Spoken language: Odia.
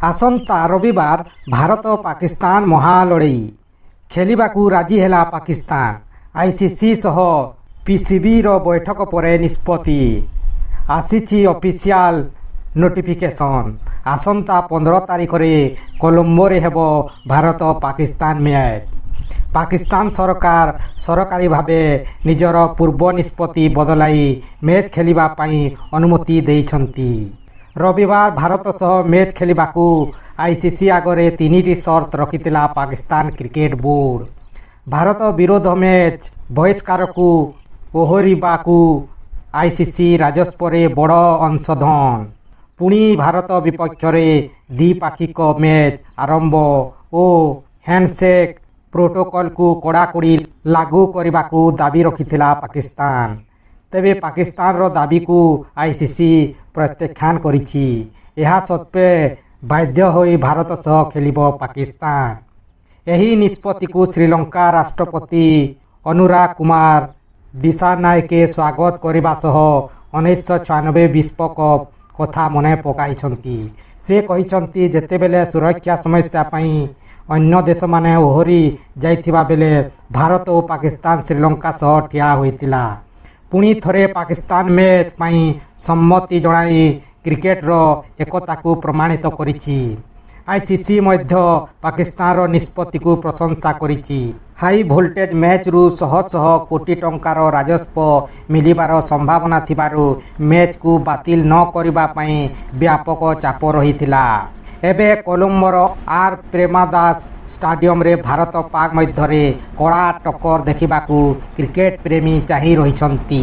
ଆସନ୍ତା ରବିବାର ଭାରତ ପାକିସ୍ତାନ ମହାଲଢ଼େଇ। ଖେଳିବାକୁ ରାଜି ହେଲା ପାକିସ୍ତାନ। ଆଇସିସି ସହ ପିସିବିର ବୈଠକ ପରେ ନିଷ୍ପତ୍ତି। ଆସିଛି ଅଫିସିଆଲ ନୋଟିଫିକେସନ୍। ଆସନ୍ତା 15 ତାରିଖରେ କଲମ୍ବୋରେ ହେବ ଭାରତ ପାକିସ୍ତାନ ମ୍ୟାଚ୍। ପାକିସ୍ତାନ ସରକାର ସରକାରୀ ଭାବେ ନିଜର ପୂର୍ବ ନିଷ୍ପତ୍ତି ବଦଳାଇ ମ୍ୟାଚ୍ ଖେଳିବା ପାଇଁ ଅନୁମତି ଦେଇଛନ୍ତି। ରବିବାର ଭାରତ ସହ ମ୍ୟାଚ୍ ଖେଳିବାକୁ ଆଇସିସି ଆଗରେ ତିନିଟି ସର୍ତ୍ତ ରଖିଥିଲା ପାକିସ୍ତାନ କ୍ରିକେଟ ବୋର୍ଡ। ଭାରତ ବିରୋଧ ମ୍ୟାଚ୍ ବହିଷ୍କାରକୁ ଓହରିବାକୁ, ଆଇସିସି ରାଜସ୍ୱରେ ବଡ଼ ଅଂଶଧନ, ପୁଣି ଭାରତ ବିପକ୍ଷରେ ଦ୍ୱିପାକ୍ଷିକ ମ୍ୟାଚ୍ ଆରମ୍ଭ ଓ ହ୍ୟାଣ୍ଡସେକ୍ ପ୍ରୋଟୋକଲକୁ କଡ଼ାକଡ଼ି ଲାଗୁ କରିବାକୁ ଦାବି ରଖିଥିଲା ପାକିସ୍ତାନ। ତେବେ ପାକିସ୍ତାନର ଦାବିକୁ ଆଇସିସି ପ୍ରତ୍ୟାଖ୍ୟାନ କରିଛି। ଏହା ସତ୍ତ୍ୱେ ବାଧ୍ୟ ହୋଇ ଭାରତ ସହ ଖେଳିବ ପାକିସ୍ତାନ। ଏହି ନିଷ୍ପତ୍ତିକୁ ଶ୍ରୀଲଙ୍କା ରାଷ୍ଟ୍ରପତି ଅନୁରା କୁମାର ଦିଶାନାୟକେ ସ୍ୱାଗତ କରିବା ସହ 1996 ବିଶ୍ୱକପ୍ କଥା ମନେ ପକାଇଛନ୍ତି। ସେ କହିଛନ୍ତି, ଯେତେବେଳେ ସୁରକ୍ଷା ସମସ୍ୟା ପାଇଁ ଅନ୍ୟ ଦେଶମାନେ ଓହରି ଯାଇଥିବା ବେଳେ ଭାରତ ଓ ପାକିସ୍ତାନ ଶ୍ରୀଲଙ୍କା ସହ ଠିଆ ହୋଇଥିଲା। ପୁଣି ଥରେ ପାକିସ୍ତାନ ମ୍ୟାଚ୍ ପାଇଁ ସମ୍ମତି ଜଣାଇ କ୍ରିକେଟର ଏକତାକୁ ପ୍ରମାଣିତ କରିଛି। ଆଇସିସି ମଧ୍ୟ ପାକିସ୍ତାନର ନିଷ୍ପତ୍ତିକୁ ପ୍ରଶଂସା କରିଛି। ହାଇ ଭୋଲ୍ଟେଜ୍ ମ୍ୟାଚ୍ରୁ ଶହ ଶହ କୋଟି ଟଙ୍କାର ରାଜସ୍ୱ ମିଳିବାର ସମ୍ଭାବନା ଥିବାରୁ ମ୍ୟାଚ୍କୁ ବାତିଲ ନ କରିବା ପାଇଁ ବ୍ୟାପକ ଚାପ ରହିଥିଲା। ଏବେ କଲମ୍ବୋର ଆର୍ ପ୍ରେମାଦାସ ଷ୍ଟାଡିୟମରେ ଭାରତ ପାକ୍ ମଧ୍ୟରେ କଡ଼ା ଟକ୍କର ଦେଖିବାକୁ କ୍ରିକେଟ ପ୍ରେମୀ ଚାହିଁ ରହିଛନ୍ତି।